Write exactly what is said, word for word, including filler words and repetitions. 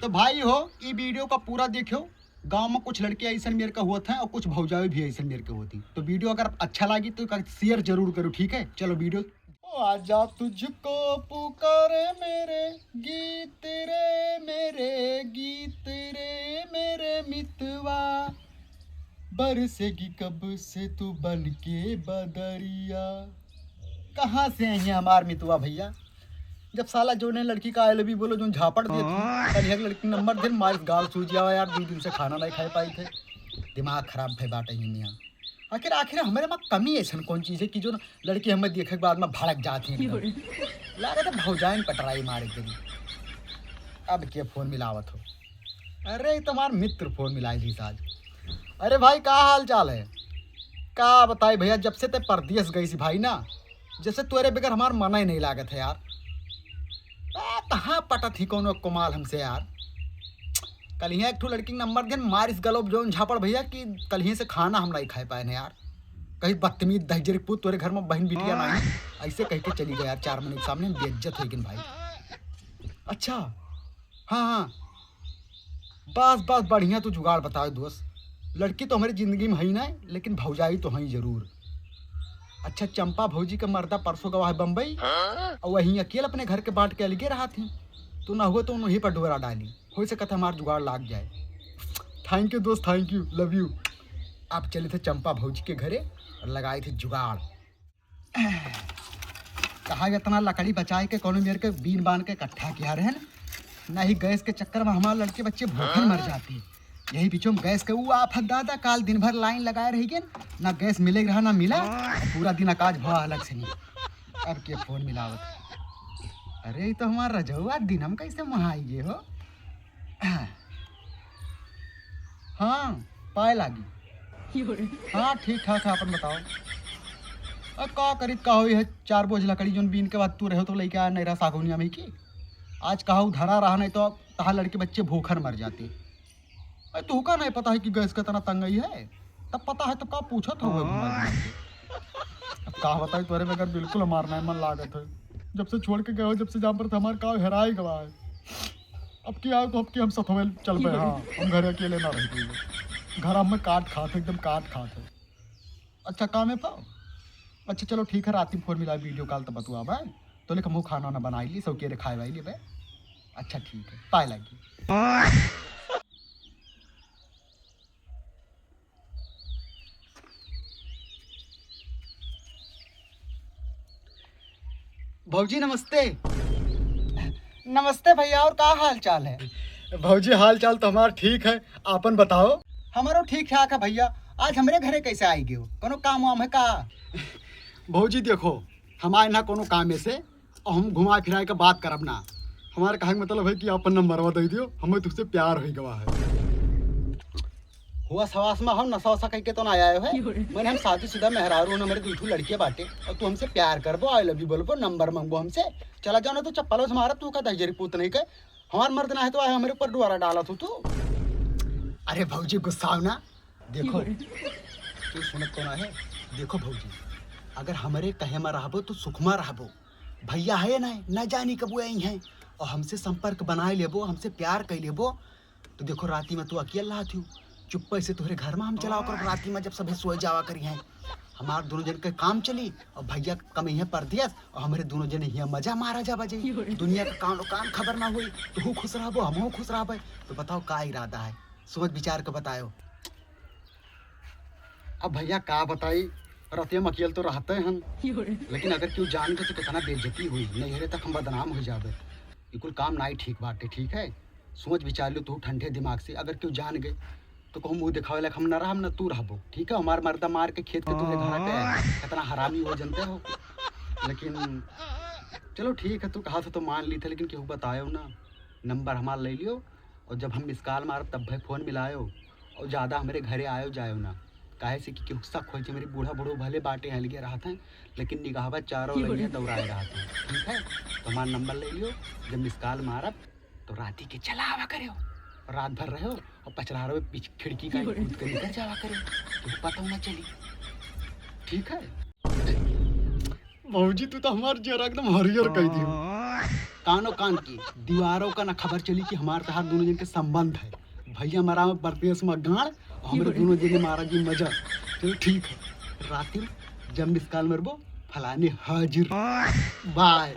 तो भाई हो, ई video का पूरा देखियो। गाँव में कुछ लड़के ऐसन मेर का होत हैं और कुछ भौजाई भी ऐसन मेर के होती। तो video अगर अच्छा लागी तो एका share जरूर करो, ठीक है? चलो video। ओ आजा तुझको पुकारे मेरे गीत रे, मेरे गीत रे, मेरे मितवा, बरसेगी कब से तू बन के बदरिया। कहाँ से आई हैं हमार मितवा भैया? जब साला जोने लड़की का I love you बोलो, जोन झापड़ देत ही। कल एक लड़की नंबर दे, मारिस गाल सूज जावा यार, दो दिन से खाना नहीं खाए पाई थे। दिमाग खराब भई बाटे ही मियाँ। आखिर, आखिर हमरे में कमी ऐसन कौन चीज है कि जो लड़की हमें देखे के बाद में भड़क जाती है एकदम। लागत है भौजाइन पटराई मारे के लिए। अब के फोन मिलावत हो? अरे, ई तो हमार मित्र फोन मिलाई दी आज। अरे भाई, का हाल चाल है? का बताई भैया, जब से ते परदेस गई सी भाई ना, जैसे तोरे बगैर हमार मन ही नहीं लागत है यार। आ, कहाँ पटत ही कोनो कोमाल हमसे यार। कल ही एक ठो लड़की के नंबर देन, मारिस गलोब जोन झापड़ भैया कि कल ही से खाना हम नहीं खाए पाए न यार। कहीं बदतमीज दहिजरी पूत, तोरे घर में बहन बिटिया नहीं, ऐसे कह के चली गई यार, चार मनई के सामने बेइज्जत होइगन भाई। अच्छा, हाँ, हाँ। बस, बस, बढ़िया तू जुगाड़ बताओ दोस्त। लड़की तो हमरी जिंदगी में हई ना, लेकिन भौजाई तो हई जरूर। अच्छा, चंपा भौजी का मर्दा परसों गवा है बम्बई, और वहीं अकेले अपने घर के बांट के अलगे रहत ही। तो ना हुआ तो उन्हीं पर डोरा डाली, हो सकत है हमार जुगाड़ लाग जाए। Thank you दोस्त, thank you, love you। अब चले थे चंपा भौजी के घरे और लगाए थे जुगाड़। कहा इतना लकड़ी बचाए के कोनो मेर के बीन बान के इकट्ठा किया रहन, नहीं गैस के चक्कर में हमार लड़के बच्चे भूखन मर जाती। यही बीचों में गैस के ऊ आफत दादा, काल दिन भर लाइन लगाए रहिगेन, ना गैस मिले रहा ना मिला, पूरा दिन अकाज भवा अलग से नहीं। अब के फोन मिलावत, अरे ई तो हमार रजौआ, दिन हम कैसे मुहाई गए हो। हाँ, पाए लागी। हाँ, ठीक ठाक है, अपन बताओ। अब का करित का होई है, चार बोझ लकड़ी जोन बीन के बाद तू रहो तो लेके आया नहीं रहा सागौनिया में की। आज कहा धरा रहा, नहीं तो तहार लड़के बच्चे भूखन मर जाते। अरे, तू का नहीं पता है कि गैस का इतना तंगई है? तब पता है, तब का पूछत हो घुमा घुमा के? अब का बताई तोरे बगैर बिल्कुल हमार नहीं मन लागत है। जब से छोड़ के गए हो, जब से जान पर हमार का हेराई गवा है। अब की आओ तो अब की हम सथवे चल पे, हाँ, हम घर अकेले ना रह पाएंगे। घर हम काट खाते, एकदम काट खाते। अच्छा काम है पाओ। अच्छा चलो ठीक है, रात में फोन मिला, video call तो बतुआ भाई। तो लेकिन हम खाना ना बनाई ली, सब के खाए वाई ली बे। अच्छा ठीक है, पाए लगी। भौजी नमस्ते। नमस्ते भैया, और का हाल चाल है? भौजी हाल चाल तो हमार ठीक है, आपन बताओ। हमारो ठीक ठाक है भैया। आज हमरे घरे कैसे आई गयो, कोनो काम वाम है का? भौजी देखो, हमारे ना कोनो काम है से, और हम घुमा फिराए के बात करब ना। हमारे कहे के मतलब है कि अपन नंबरवा दे दियो, हमें तुझसे प्यार हो गवा है। हुआ सवास में हम नशा वशा करके तो ना आए हो है। मैंने हम शादीशुदा मेहरारू हन, हमारे दू ठो लड़के बाटे, और तू हमसे प्यार करबो, I love you बोलबो, नंबर मांगबो हमसे। चला जाओ ना तो चप्पलों से मारब, तू का दहिजरी पूत नहीं के। हमार मर्द ना है तो आए हमारे ऊपर डोरा डालत हो तू। अरे भौजी गुस्साओ ना, देखो, तू सुनत तो ना है। देखो भौजी, अगर हमरे कहे में रहबो तो सुखमा रहबो। भैया है ना, ना जानी कब वो आई हैं, और हमसे संपर्क बनाए लेबो, हमसे प्यार कर लेबो, तो देखो राती में तू अकेल रहत हूँ, चुप्पे से तोहरे घर में हम चलाओ करब राती में, जब सभे सोए जावा करी हैं। हमार दोनों जन के काम चली और भैया कमइहे परदेस और हमरे दोनों जने हियाँ मजा मारा जाबा जाई। दुनिया का कानो कान खबर ना होई, तू खुश रहबो, हमहू खुश रहबे। तो बताओ का इरादा है, सोच विचार के बतायो। अब भैया का बताई, रतिया में अकेल तो रहते हन, लेकिन अगर केहू जान गए तो कितना बेइज्जती हुई, नैहरे तक हम बदनाम हो जाबे। ये कुल काम नाई ठीक बाटे, ठीक है? सोच विचार लो तू ठंडे दिमाग से, अगर केहू जान गए तो कहूँ मुँह दिखावे लायक हम ना रहब, ना तू रहबो, ठीक है? हमार मर्दा मार के खेत के तुझे घर के आए, कितना हरामी हो जानते हो। लेकिन चलो ठीक है, तू कहा था तो मान ली थे, लेकिन केहू बतायो ना, नंबर हमार ले लियो, और जब हम मिस कॉल मारब तब भाई फोन मिलायो, और ज़्यादा हमरे घरे आयो जायो ना, काहे से कि केहू शक होई कि मेरी बूढ़ा बूढ़ो भले बाटे हैं लगे रहत हैं, लेकिन निगाहबा चारों लगे दौड़ाए रहत हैं, ठीक है? तो हमार नंबर ले लियो, जब मिस कॉल मारब तो राती के चला आवा करियो, और रात भर रहो और पचरारो में पीछ खिड़की का कूद के निकल जावा करियो, तुम पता ना चली, ठीक है? भौजी तू तो हमार जियरा एकदम हरियर कर दियो। कानो कान की, दीवारों का ना खबर चली कि हमार तहार दोनों जन के संबंध है। भैया मरा में परदेस में गांड, और हमरे दोनों जने मारा जी मजा। चलो ठीक है, राती में जब मिस कॉल मरबो, फलाने हाजिर। बाय।